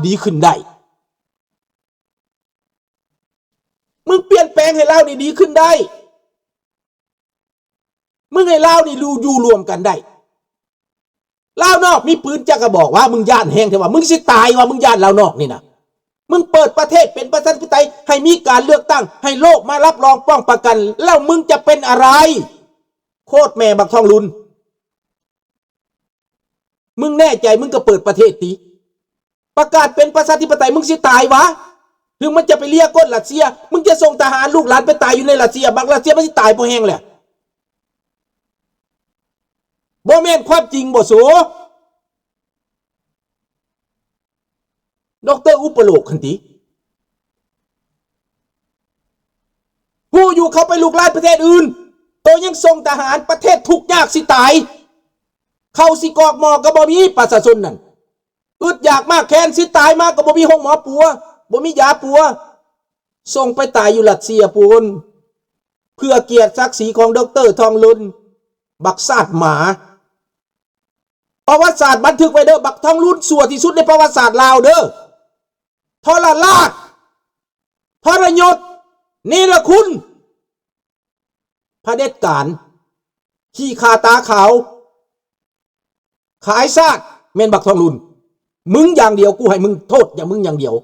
ດີຂຶ້ນໄດ້. ມຶງປ່ຽນແປງໃຫ້ລາວນີ້ດີຂຶ້ນໄດ້. ມຶງໃຫ້ລາວນີ້ຢູ່ ຢູ່ຮ່ວມກັນໄດ້. ລາວນອກມີປືນຈັກກະບອກວະ? ມຶງຢ້ານແຮງແທ້ວະ? ມຶງຊິຕາຍວະ? ມຶງຢ້ານລາວນອກນີ້ນະ? ມຶງເປີດປະເທດເປັນປະຊາທິປະໄຕ ໃຫ້ມີການເລືອກຕັ້ງ ໃຫ້ໂລກມາຮັບຮອງປ້ອງປະກັນ ແລ້ວມຶງຈະເປັນອະໄລ? ໂຄດແມ່ບັກທອງລຸນ. ມຶງແນ່ໃຈມຶງກໍເປີດປະເທດຕິ? ປະກາດເປັນປະຊາທິປະໄຕ ມຶງຊິຕາຍຫວາ? ຫຼືມັນຈະໄປເລຍກົນຣັດເຊຍ? ມຶງຈະສົ່ງທະຫານລູກຫຼານໄປຕາຍຢູ່ໃນຣັດເຊຍ? ບັກຣັດເຊຍມັນຊິຕາຍພໍແຮງແຫຼະ. ບໍ່ແມ່ນຄວາມຈິງບໍ່ສູ? ດອກເຕີ ອຸປະໂລກຫັ້ນຕິ? ຮູ້ຢູ່ເຂົາໄປລຸກລານປະເທດອື່ນ, ໂຕຍັງສົ່ງທະຫານ, ປະເທດທຸກຍາກຊິຕາຍ, ເຂົ້າຊິກອກໝໍ້ກໍບໍ່ມີ, ປະຊາຊົນນັ້ນອຶດຢາກມາກແຄ້ນ, ຊິຕາຍມາກໍບໍ່ມີໂຮງໝໍປົວ, ບໍ່ມີຢາປົວ, ສົ່ງໄປຕາຍຢູ່ຣັດເຊຍພຸ້ນ ເພື່ອກຽດສັກສີຂອງດອກເຕີ ທອງລຸນ. ບັກຊາດໝາ. ປະຫວັດສາດບັນທຶກໄວ້ເດີ, ບັກທອງລຸນຊົ່ວທີ່ສຸດໃນປະຫວັດສາດລາວເດີ. ທໍລະລາດ, ທໍລະຍົດ, ເນລະຄຸນ, ຜະເດັດການ, ຂີ້ຂ້າຕາຂາວ, ຂາຍຊາດ, ແມ່ນບັກທອງລຸນ. ມຶງຢ່າງດຽວ, ກູໃຫ້ມຶງໂທດຢ່າງ, ມຶງຢ່າງດຽວ.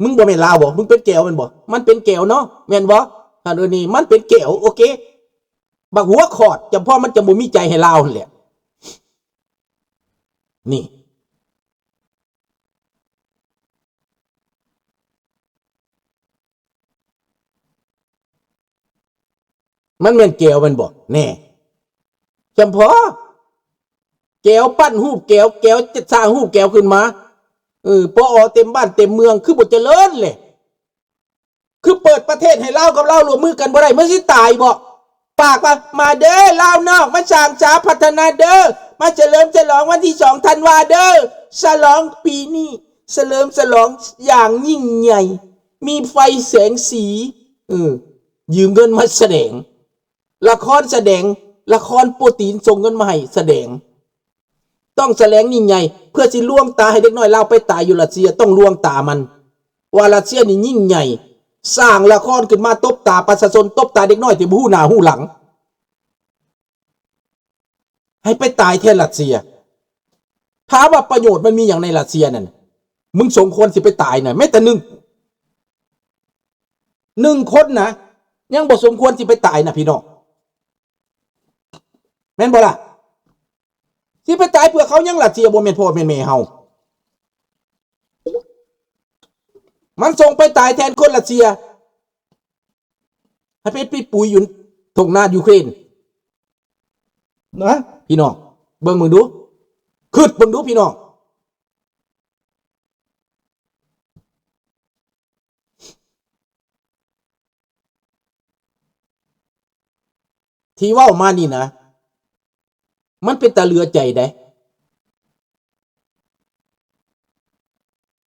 ມຶງບໍ່ແມ່ນລາວບໍ່? ມຶງເປັນແກວແມ່ນບໍ່? ມັນເປັນແກວເນາະ ແມ່ນບໍ່? ຄັນເອີນີ້ມັນເປັນແກວ ໂອເຄ. ບັກຫົວຂອດ ຈຳເພາະມັນຈະບໍ່ມີໃຈໃຫ້ລາວຫັ້ນແຫຼະ. ນີ້ ມັນແມ່ນແກວແມ່ນບໍ່? ແນ່ ຈຳເພາະແກວ ປັ້ນຮູບແກວ, ແກວຈະສ້າງຮູບແກວຂຶ້ນມາ. ເອີ ປອ ເຕັມບ້ານເຕັມເມືອງ ຄືບໍ່ຈະເລີນແຫຼະ? ຄືເປີດປະເທດໃຫ້ລາວກັບລາວຮ່ວມມືກັນບໍ່ໄດ້? ມັນຊິຕາຍບໍ່? ປາກວ່າ ມາເດີລາວນອກ ມາສ້າງສາພັດທະນາເດີ, ມາສະເຫຼີມສະຫຼອງວັນທີສອງທັນວາເດີ, ສະຫຼອງປີນີ້ ສະເຫຼີມສະຫຼອງຢ່າງຍິ່ງໃຫຍ່, ມີໄຟແສງສີ, ເອີ ຢືມເງິນມາສະແດງ ລະຄອນສະແດງ, ລະຄອນໂປຣຕີນສົ່ງເງິນມາໃຫ້ສະແດງ. ຕ້ອງສະແດງຍິ່ງໃຫຍ່ ເພື່ອຊິລວງຕາໃຫ້ເດັກນ້ອຍລາວໄປຕາຍຢູ່ຣັດເຊຍ, ຕ້ອງລວງຕາມັນວ່າຣັດເຊຍນີ້ຍິ່ງໃຫຍ່, ສ້າງລະຄອນຂຶ້ນມາຕົບຕາປະຊາຊົນ, ຕົບຕາເດັກນ້ອຍທີ່ບໍ່ຮູ້ໜ້າຮູ້ຫຼັງ. ໃຫ້ໄປຕາຍແທນຣັດເຊຍ. ຖາມວ່າປະໂຫຍດມັນມີຫຍັງໃນຣັດເຊຍນັ້ນ? ມຶງສົມຄວນຊິໄປຕາຍນະ ແມ້ແຕ່ໜຶ່ງ, ໜຶ່ງຄົນນະ ຍັງບໍ່ສົມຄວນຊິໄປຕາຍນະ ພີ່ນ້ອງ, ແມ່ນບໍ່ລະ? ຊິໄປຕາຍເພື່ອເຂົາຫຍັງ? ຣັດເຊຍບໍ່ແມ່ນພໍ່ແມ່ນແມ່ເຮົາ. ມັນສົ່ງໄປຕາຍແທນຄົນຣັດເຊຍ ໃຫ້ໄປປິດປຸຍຢູ່ທົ່ງນາຢູເຄຣນນະ ພີ່ນ້ອງ. ເບິ່ງເບິ່ງດູ, ຄຶດເບິ່ງດູ ພີ່ນ້ອງ. ທີ່ເວົ້າມານີ້ນະ ມັນເປັນຕາເຫຼືອໃຈເດ້.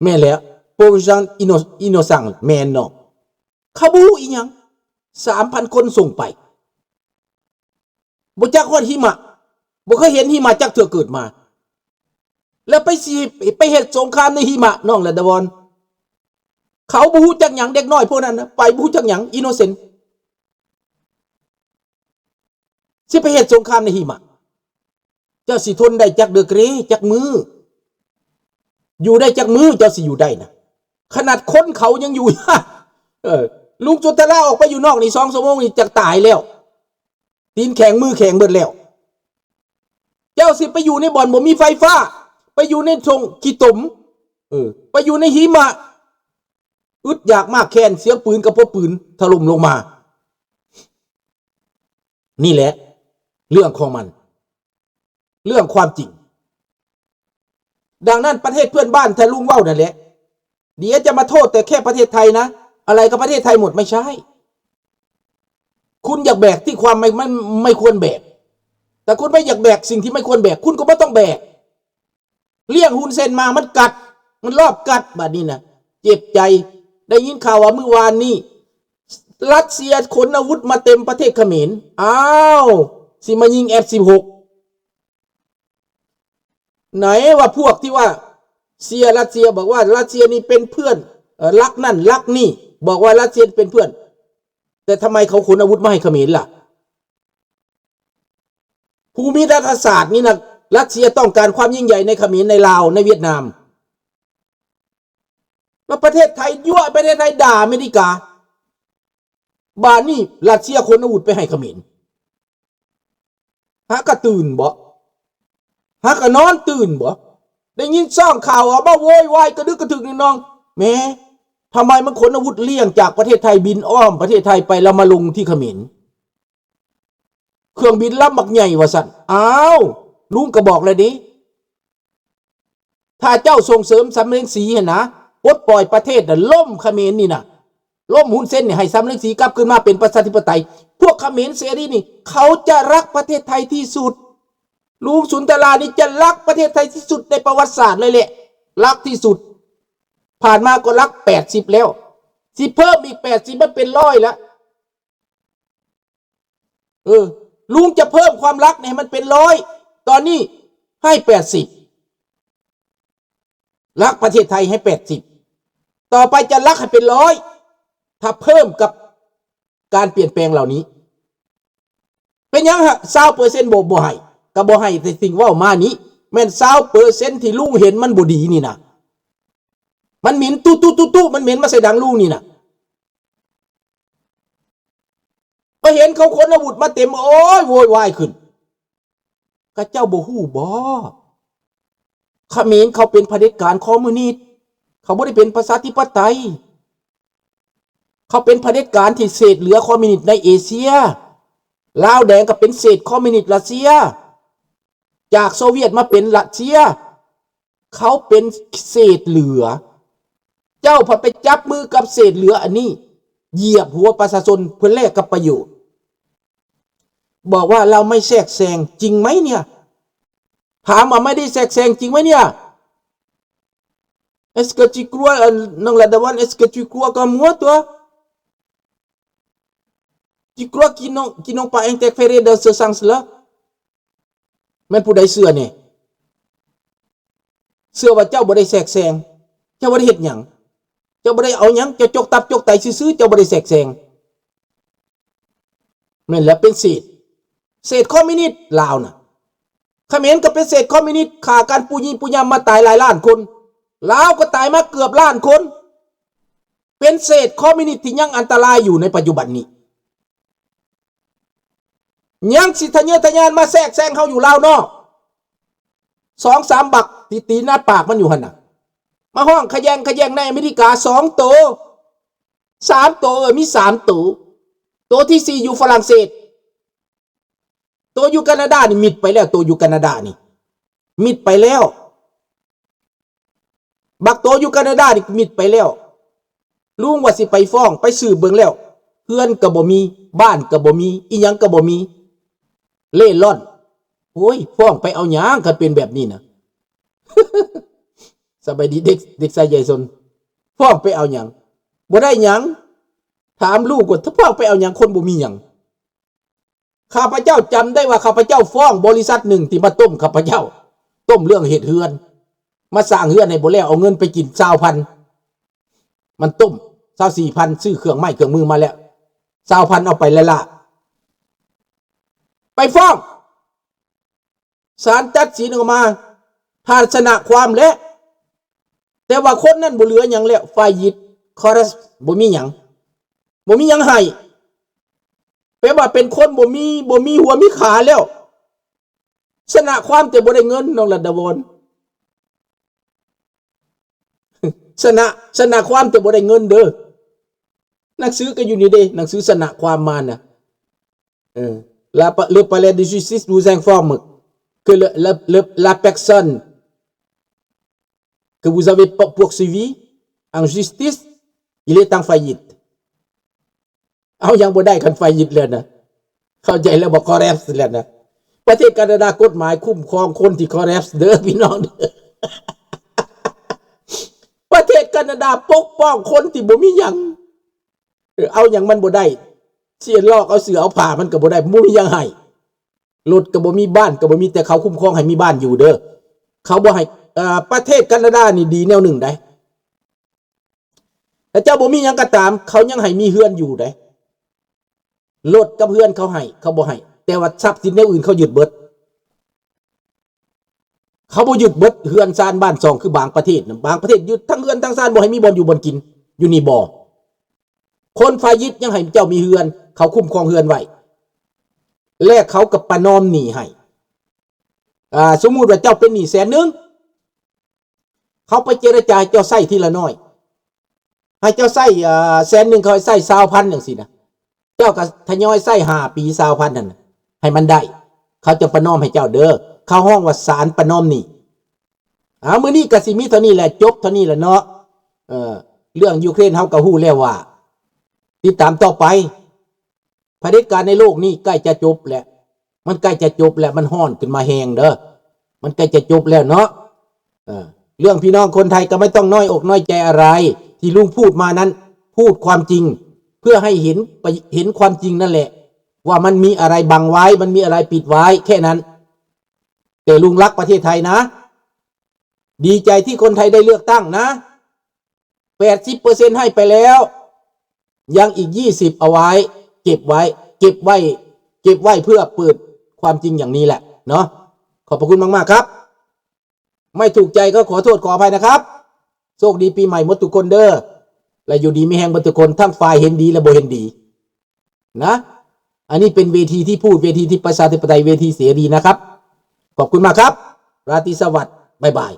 ແມ່ນແລ້ວ ໂປຣຊານອິໂນ ອິໂນຊັງ ແມ່ນເນາະ. ເຂົາບໍ່ຮູ້ອີຫຍັງ, ສາມພັນຄົນສົ່ງໄປ ບໍ່ຈັກຮອດຫິມະ, ບໍ່ເຄີຍເຫັນຫິມະຈັກເທື່ອເກີດມາ, ແລ້ວໄປຊິ ໄປເຮັດສົງຄາມໃນຫິມະ ນ້ອງລະດາວອນ. ເຂົາບໍ່ຮູ້ຈັກຫຍັງ, ເດັກນ້ອຍພວກນັ້ນນະ ໄປບໍ່ຮູ້ຈັກຫຍັງ, ອິໂນເຊັນ. ຊິໄປເຮັດສົງຄາມໃນຫິມະ, ເຈົ້າຊິທົນໄດ້ຈັກເດີເກຣ ຈັກມື້? ຢູ່ໄດ້ຈັກມື້ເຈົ້າຊິຢູ່ໄດ້ນະ? ຂະໜາດຄົນເຂົາຍັງຢູ່. ເອີ ລຸງຈຸດທະລາອອກໄປຢູ່ນອກນີ້ສອງຊົ່ວໂມງນີ້ຈັກຕາຍແລ້ວ, ຕີນແຂງມືແຂງເບິດແລ້ວ. ເຈົ້າຊິໄປຢູ່ໃນບ່ອນບໍ່ມີໄຟຟ້າ, ໄປຢູ່ໃນທົ່ງຂີ້ຕົມ, ເອີ ໄປຢູ່ໃນຫິມະ, ອຶດຢາກມາກແຄ້ນ, ສຽງປືນກະປົບປືນຖະຫຼົ່ມລົງມາ. ນີ້ແຫຼະເລື່ອງຂອງມັນ, ເລື່ອງຄວາມຈິງ. ດັ່ງນັ້ນປະເທດເພື່ອນບ້ານ ຖ້າລຸງເວົ້ານັ້ນແຫຼະ, ດຽວຈະມາໂທດແຕ່ແຄ່ປະເທດໄທນະ, ອະໄລກໍປະເທດໄທໝົດ, ໄມ່ໃຊ່. ຄຸນຢາກແບກທີ່ຄວາມໄມ່ ໄມ່ ໄມ່ຄວນແບກ, ຖ້າຄຸນໄມ່ຢາກແບກສິ່ງທີ່ໄມ່ຄວນແບກ, ຄຸນກໍບໍ່ຕ້ອງແບກ. ລ້ຽງຮຸນເຊັນມາ ມັນກັດ, ມັນລອບກັດ. ບາດນີ້ນະ ເຈັບໃຈ. ໄດ້ຍິນຂ່າວວ່າມື້ວານນີ້ ຣັດເຊຍຂົນອາວຸດມາເຕັມປະເທດຂະເໝນ. ອ້າວ ຊິມາຍິງເອັຟສິບຫົກ. ໃນວ່າພວກທີ່ວ່າເຊຍ ຣັດເຊຍ ບອກວ່າຣັດເຊຍນີ້ເປັນເພື່ອນ ເອີ ລັກນັ້ນລັກນີ້ ບອກວ່າຣັດເຊຍເປັນເພື່ອນ ແຕ່ທຳໄມເຂົາຂົນອາວຸດມາໃຫ້ຂະເໝນລະ? ພູມິລັດຖະສາດນີ້ນະ ຣັດເຊຍຕ້ອງການຄວາມຍິ່ງໃຫຍ່ໃນຂະເໝນ ໃນລາວ ໃນຫວຽດນາມ ແລ້ວປະເທດໄທຍົວະ ປະເທດໄທດ່າອາເມລິກາ ບາດນີ້ຣັດເຊຍຂົນອາວຸດໄປໃຫ້ຂະເໝນ. ຫາກະຕື່ນບໍ? ຫາກະນອນຕື່ນບໍ? ໄດ້ຍິນຊ່ອງຂ່າວອອກມາໂວຍວາຍກະດຶກກະທຶກນອງ ແມ້ ທຳໄມມັນຂົນອາວຸດລ້ຽງຈາກປະເທດໄທ ບິນອ້ອມປະເທດໄທໄປ ແລ້ວມາລົງທີ່ຂະເໝນ? ເຄື່ອງບິນລຳບັກໃຫຍ່ວ່າຊັ້ນ. ອ້າວ ລຸງກະບອກແລ້ວເດ້ ຖ້າເຈົ້າສົ່ງເສີມສຳເລັງສີຫັ້ນນະ ປົດປ່ອຍປະເທດນະ ລົ້ມຂະເໝນນີ້ນະ ລົ້ມຮຸນເຊັນນີ້ ໃຫ້ສຳເລັງສີກັບຄືນມາເປັນປະຊາທິປະໄຕ. ພວກຂະເໝນເສລີນີ້ ເຂົາຈະຮັກປະເທດໄທທີ່ສຸດ. ລຸງສຸນທະລານີ້ຈະຮັກປະເທດໄທທີ່ສຸດໃນປະຫວັດສາດເລີຍແຫຼະ ຮັກທີ່ສຸດ. ຜ່ານມາກໍລັກແປດສິບແລ້ວ ຊິເພີ່ມອີກແປດສິບ ມັນເປັນຮ້ອຍລະ. ເອີ ລຸງຈະເພີ່ມຄວາມລັກນີ້ໃຫ້ມັນເປັນຮ້ອຍ ຕອນນີ້ໃຫ້ແປດສິບ ລັກປະເທດໄທໃຫ້ແປດສິບ ຕໍ່ໄປຈະລັກໃຫ້ເປັນຮ້ອຍ ຖ້າເພີ່ມກັບການປ່ຽນແປງເຫຼົ່ານີ້. ເປັນຫຍັງຊາວເປີເຊັນບໍ່ ບໍ່ໃຫ້? ກະບໍ່ໃຫ້ ແຕ່ສິ່ງເວົ້າມານີ້ແມ່ນຊາວເປີເຊັນທີ່ລຸງເຫັນມັນບໍ່ດີນີ້ນະ ມັນໝິນຕຸໆໆໆ ມັນເໝັນມາໃສ່ດັງລຸງນີ້ນະ. ໄປເຫັນເຂົາຂົນອາວຸດມາເຕັມ ໂອ້ຍ ໂວຍວາຍຂຶ້ນ. ຂະເຈົ້າບໍ່ຮູ້ບໍ? ຂະເໝນເຂົາເປັນຜະເດັດການຄອມມູນິດ ເຂົາບໍ່ໄດ້ເປັນປະຊາທິປະໄຕ. ເຂົາເປັນຜະເດັດການທີ່ເສດເຫຼືອຄອມມູນິດໃນເອເຊຍ. ລາວແດງກໍເປັນເສດຄອມມູນິດຣັດເຊຍ. ຈາກໂຊວຽດມາເປັນຣັດເຊຍ. ເຂົາເປັນເສດເຫຼືອ. ເຈົ້າພັດໄປຈັບມືກັບເສດເຫຼືອອັນນີ້ ຢຽບຫົວປະຊາຊົນເພື່ອແລກກັບປະໂຫຍດ. ບອກວ່າເຮົາໄມ່ແຊກແຊງຈິງໄໝເນຍ? ຖາມວ່າໄມ່ໄດ້ແຊກແຊງຈິງໄໝເນຍ? Est-ce que tu crois, euh, ນ້ອງລະດາວັນ est-ce que tu crois comme moi, toi? Tu crois qu'ils n'ont, qu'ils n'ont pas interféré dans ce sens-là? ແມ່ນຜູ້ໃດເຊື່ອແດ່? ເຊື່ອວ່າເຈົ້າບໍ່ໄດ້ແຊກແຊງ, ເຈົ້າບໍ່ໄດ້ເຮັດຫຍັງ, ເຈົ້າບໍ່ໄດ້ເອົາຫຍັງ, ເຈົ້າຈົກຕັບຈົກໄຕຊື່ໆ, ເຈົ້າບໍ່ໄດ້ແຊກແຊງ. ແມ່ນແລ້ວ ເປັນເສດ, ເສດຄອມມິວນິດລາວນະ. ຂະເໝນກໍເປັນເສດຄອມມິວນິດ, ຂ້າກັນປູ່ຍິງປູ່ຍຳມາຕາຍຫຼາຍລ້ານຄົນ, ລາວກໍຕາຍມາເກືອບລ້ານຄົນ. ເປັນເສດຄອມມິວນິດທີ່ຍັງອັນຕະລາຍຢູ່ໃນປັດຈຸບັນນີ້. ຍັງຊິທະເຍີທະຍານມາແຊກແຊງເຮົາຢູ່ລາວນອກ. ສອງສາມບັກທີ່ຕີໜ້າປາກມັນຢູ່ຫັ້ນນະ ມາຮ້ອງຂະແຍງຂະແຍງໃນອາເມລິກາສອງໂຕ ສາມໂຕ, ເອີ ມີສາມໂຕ. ໂຕທີສີ່ຢູ່ຝຣັ່ງເສດ, ໂຕຢູ່ການາດານີ້ມິດໄປແລ້ວ, ໂຕຢູ່ການາດານີ້ມິດໄປແລ້ວ. ບັກໂຕຢູ່ການາດານີ້ມິດໄປແລ້ວ. ລຸງວ່າຊິໄປຟ້ອງ, ໄປສືບເບິ່ງແລ້ວ ເຮືອນກໍບໍ່ມີ, ບ້ານກໍບໍ່ມີ, ອີ່ຫຍັງກໍບໍ່ມີ, ເລ່ລ່ອນ. ໂອ້ຍ ຟ້ອງໄປເອົາຫຍັງ ຄັນເປັນແບບນີ້ນະ. ສະບາຍດີເດັກ, ເດັກຊາຍໃຫຍ່ຊົນ. ຟ້ອງໄປເອົາຫຍັງ? ບໍ່ໄດ້ຫຍັງ. ຖາມລູກວ່າ ຟ້ອງໄປເອົາຫຍັງ? ຄົນບໍ່ມີຫຍັງ. ຂ້າພະເຈົ້າຈຳໄດ້ວ່າ ຂ້າພະເຈົ້າຟ້ອງບໍລິສັດໜຶ່ງທີ່ມາຕົ້ມຂ້າພະເຈົ້າ, ຕົ້ມເລື່ອງເຮັດເຮືອນ, ມາສ້າງເຮືອນໃຫ້ບໍ່ແລ້ວ, ເອົາເງິນໄປກິນຊາວພັນ. ມັນຕົ້ມຊາວສີ່ພັນ, ຊື້ເຄື່ອງໄມ້ເຄື່ອງມືມາແລ້ວ, ຊາວພັນເອົາໄປລ້າໆ. ໄປຟ້ອງ, ສານຕັດສິນອອກມາ, ທ່ານຊະນະຄວາມແລ້ວ, ແຕ່ວ່າຄົນນັ້ນບໍ່ເຫຼືອຫຍັງແລ້ວ, ຟາຍິດ, ຄອລາບ, ບໍ່ມີຫຍັງ, ບໍ່ມີຫຍັງໃຫ້. ແປວ່າເປັນຄົນບໍ່ມີ, ບໍ່ມີຫົວມີຂາແລ້ວ. ຊະນະຄວາມແຕ່ບໍ່ໄດ້ເງິນ, ນ້ອງລັດດາວອນ. ຊະນະ, ຊະນະຄວາມແຕ່ບໍ່ໄດ້ເງິນເດີ. ໜັງສືກໍຢູ່ນີ້ເດ້, ໜັງສືຊະນະຄວາມມານະ. ເອີ, la, le palais de justice vous informe que le, le, le, la personne que vous avez po-, poursuivi en justice, il est en faillite. ເອົາຫຍັງບໍ່ໄດ້ຄັນໄຟຍິດແລ້ວນະ. ເຂົ້າໃຈແລ້ວບໍ່? ຄອລາບແລ້ວນະ. ປະເທດການາດາກົດໝາຍຄຸ້ມຄອງຄົນທີ່ຄອລາບເດີພີ່ນ້ອງເດີ. ປະເທດການາດາປົກປ້ອງຄົນທີ່ບໍ່ມີຫຍັງ. ເອີ ເອົາຫຍັງມັນບໍ່ໄດ້. ຊິລອກເອົາເສື້ອເອົາຜ້າມັນກໍບໍ່ໄດ້, ບໍ່ມີຫຍັງໃຫ້. ລົດກໍບໍ່ມີ, ບ້ານກໍບໍ່ມີ, ແຕ່ເຂົາຄຸ້ມຄອງໃຫ້ມີບ້ານຢູ່ເດີ. ເຂົາບໍ່ໃຫ້ ເອີ ປະເທດການາດານີ້ດີແນວໜຶ່ງໃດ໋ ຖ້າເຈົ້າບໍ່ມີຫຍັງກໍຕາມ ເຂົາຍັງໃຫ້ມີເຮືອນຢູ່ໃດ໋ ລົດກັບເຮືອນເຂົາໃຫ້ ເຂົາບໍ່ໃຫ້ ແຕ່ວ່າຊັບສິນແນວອື່ນເຂົາຍຶດເບິດ. ເຂົາບໍ່ຍຶດເບິດເຮືອນຊານບ້ານຊ່ອງ ຄືບາງປະເທດນະ ບາງປະເທດຍຶດທັງເຮືອນທັງຊານ ບໍ່ໃຫ້ມີບ່ອນຢູ່ບ່ອນກິນ. ຢູ່ນີ້ບໍ່ ຄົນຝ່າຍຍຶດຍັງໃຫ້ເຈົ້າມີເຮືອນ ເຂົາຄຸ້ມຄອງເຮືອນໄວ້ ແລະ ເຂົາກໍປະນອມໜີ້ໃຫ້. ອ່າ ສົມມຸດວ່າເຈົ້າເປັນໜີ້ແສນໜຶ່ງ ເຂົາໄປເຈລະຈາໃຫ້ເຈົ້າໃຊ້ທີລະໜ້ອຍ ໃຫ້ເຈົ້າໃຊ້ ເອີ ແສນໜຶ່ງ ເຂົາໃຫ້ໃຊ້ຊາວພັນ ຈັ່ງຊີ້ນະ ເຈົ້າກໍທະຍອຍໃຊ້ຫ້າປີຊາວພັນນັ້ນນະ ໃຫ້ມັນໄດ້ ເຂົາຈະປະນອມໃຫ້ເຈົ້າເດີ. ເຂົາຮ້ອງວ່າສານປະນອມໜີ້. ເອົາ ມື້ນີ້ກໍຊິມີເທົ່ານີ້ແຫຼະ ຈົບເທົ່ານີ້ແຫຼະເນາະ. ເອີ ເລື່ອງຢູເຄຣນເຮົາກໍຮູ້ແລ້ວວ່າ ຕິດຕາມຕໍ່ໄປ. ຜະເດັດການໃນໂລກນີ້ໃກ້ຈະຈົບແລ້ວ ມັນໃກ້ຈະຈົບແລ້ວ ມັນຮ້ອນຂຶ້ນມາແຮງເດີ ມັນໃກ້ຈະຈົບແລ້ວເນາະ. ເອີ ເລື່ອງພີ່ນ້ອງຄົນໄທກໍไม่ต้องน้อยอกน้อยใจอะไร ທີ່ลุงพูดมานั้น พูดความจริง เพื่อให้เห็น เห็นความจริงนั่นแหละ ว่ามันมีอะไรบังไว้ มันมีอะไรปิดไว้ แค่นั้น. แต่ลุงรักประเทศไทยนะ ดีใจที่คนไทยได้เลือกตั้งนะ แปดสิบเปอร์เซ็นต์ ให้ไปแล้ว ยังอีกยี่สิบเอาไว้ เก็บไว้ เก็บไว้ เก็บไว้เพื่อเปิดความจริงอย่างนี้แหละเนาะ. ขอบพระคุณมากๆครับ. ไม่ถูกใจก็ขอโทษขออภัยนะครับ. โชคดีปีใหม่หมดทุกคนเด้อ และอยู่ดีมีแฮงเบิดทุกคน ทั้งฝ่ายเห็นดีและบ่เห็นดีนะ. อันนี้เป็นเวทีที่พูด เวทีที่ประชาธิปไตย เวทีเสรีนะครับ. ขอบคุณมากครับ. ราตรีสวัสดิ์ บ๊ายบาย.